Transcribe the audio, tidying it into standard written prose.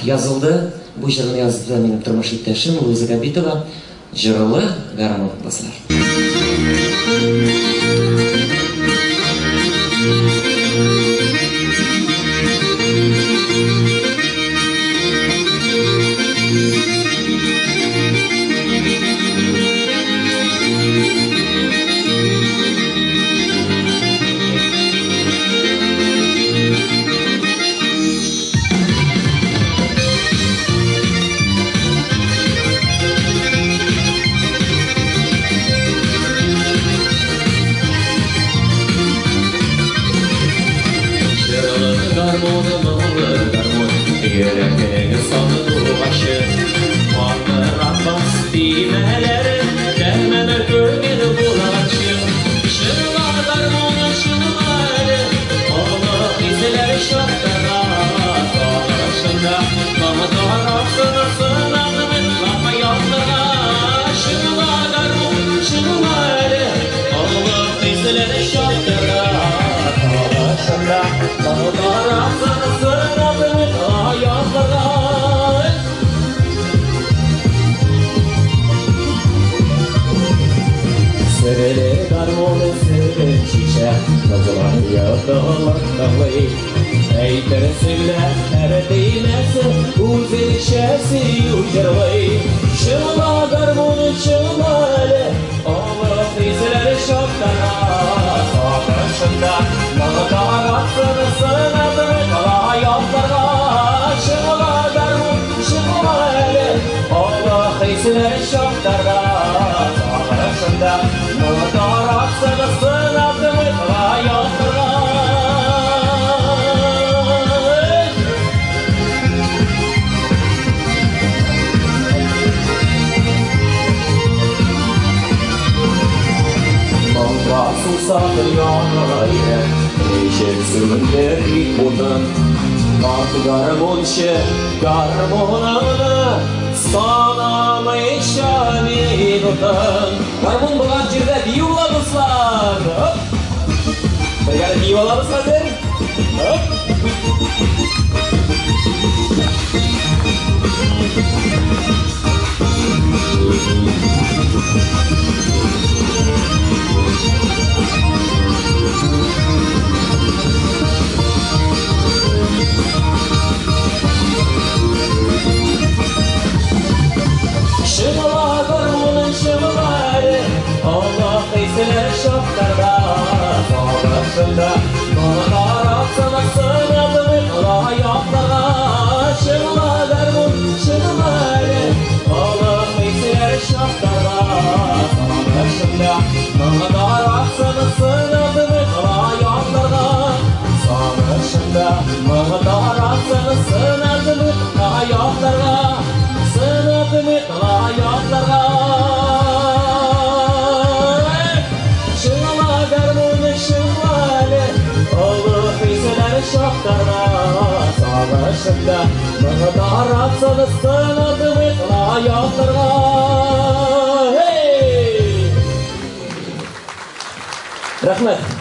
Язылды. Бу җырны язды минем тормыш иптәшем Луиза Габитова. Җырлы гармун, дуслар. Җырлы гармун, моңлы гармун, йөрәкнең сандугачы. Катырак бас төймәләрен, тәмам күңел булганчы. Чыңла, гармун, чыңла әле, олы хисләр чаптыра. Сагышында моң таратсын сынатмый язларга. Чыңла, гармун, чыңла әле, олы хисләр чаптыра. Сагышында моң таратсын сынатмый язларга. Серле гармун серен чишә, назлар ятылып тыңлый. Әйтерсең лә һәр төймәсе үзенчә сөю җырлый. Чыңла, гармун, чыңла әле, олы хисләр чаптыра. Сагышында моң таратсын сынатмый кала язларга. Чыңла, гармун, чыңла әле, олы хисләр чаптыра. Сагышында моң таратсын сынатмый кала язларга. Моңга сусап яна йөрәк, ничек сүндерик утын? Карт гармунчы гармунын санамыйча минутын. Гармун булган җирдә бию була, дуслар. Оп! Бергәләп биеп алабыз хәзер. Оп! Чыңла, гармуның, чыңла әле, олы хисләр чаптыра. Сагышында моң таратсын сынатмый кала якларга. Чыңла, гармун, чыңла әле, олы хисләр чаптыра. Сагышында моң таратсын сынатмый кала якларга. Сагышында моң таратсын сынатмый кала якларга. Сынатмый кала якларга. Чыңла, гармун, чыңла әле, олы хисләр чаптыра. Сагышында моң таратсын сынатмый кала якларга. Hey! Рәхмәт.